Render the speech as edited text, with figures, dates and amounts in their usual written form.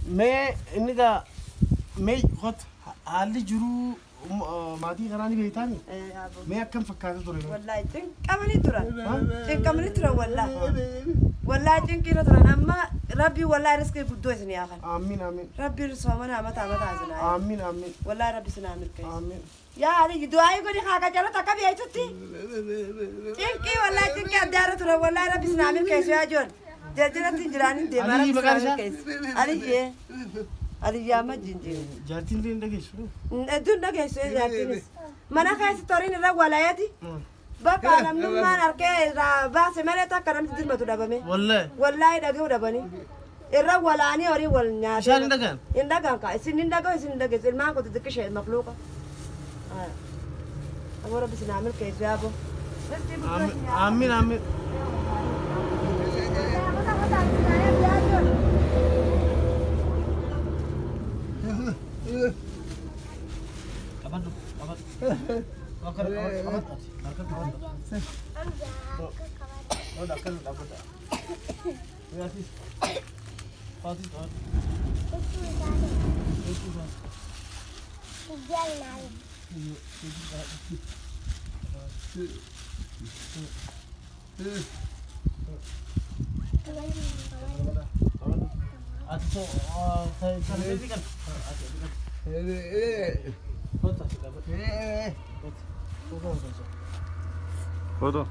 Mee inni gaa mee kot haalli jiruu maatii kanaa ni beektaani? Mee akkam fakkaata ture? Wallahi cinqamanii turan. Cinqamanii turan wallahi. Wallahi cinqiirra turan amma rabbi wallahi riskii guddoo isin haa kennu. Amiin amiin. Rabbi soomana amata amata isin haa. Amiin amiin. Wallahi rabbi isin haa milkeessu. Amiin. Yaa Ali du'aayii godhi haa qacaroo takka beektutti. Cinqii wallahi cinqii addaa irra turan wallahi rabbi isin haa milkeessu yaa joon. Jarjaratti hin jiraanin deemaa Aliyyi rabbi isin haa maqaan isaa? milkeessu. Aliyyee. Aliyyi amma jinjiru. Jaartiin illee hin dhageessu. Hedduun dhageessu jaartiinis. Mana keessatti horiin irra walaayati. Bakka namnummaan harkee irraa baase malee takka namni dirmatu dhabame. Wallahi. Wallaahi dhaga'uu dhabanii. Irra walaanii horii wal nyaatee. Isaan hin dhaga'an? Hin dhaga'an kaa. Isin hin dhaga'u isin hin dhageessu. Ilmaan koo xixiqqishee makluuqa. Aboo rabbi isin haa milkeessu yaa aboo. Amiin amiin. Qabadhu qabadhu. Qabadhu qabadhu. Harka qabadhu. Oda akkana dhaabbata. Yaasis. Faatis qabadhu. Ati so sana kan. Ati kottu asi dhaabbadhu. Kottu. Foto.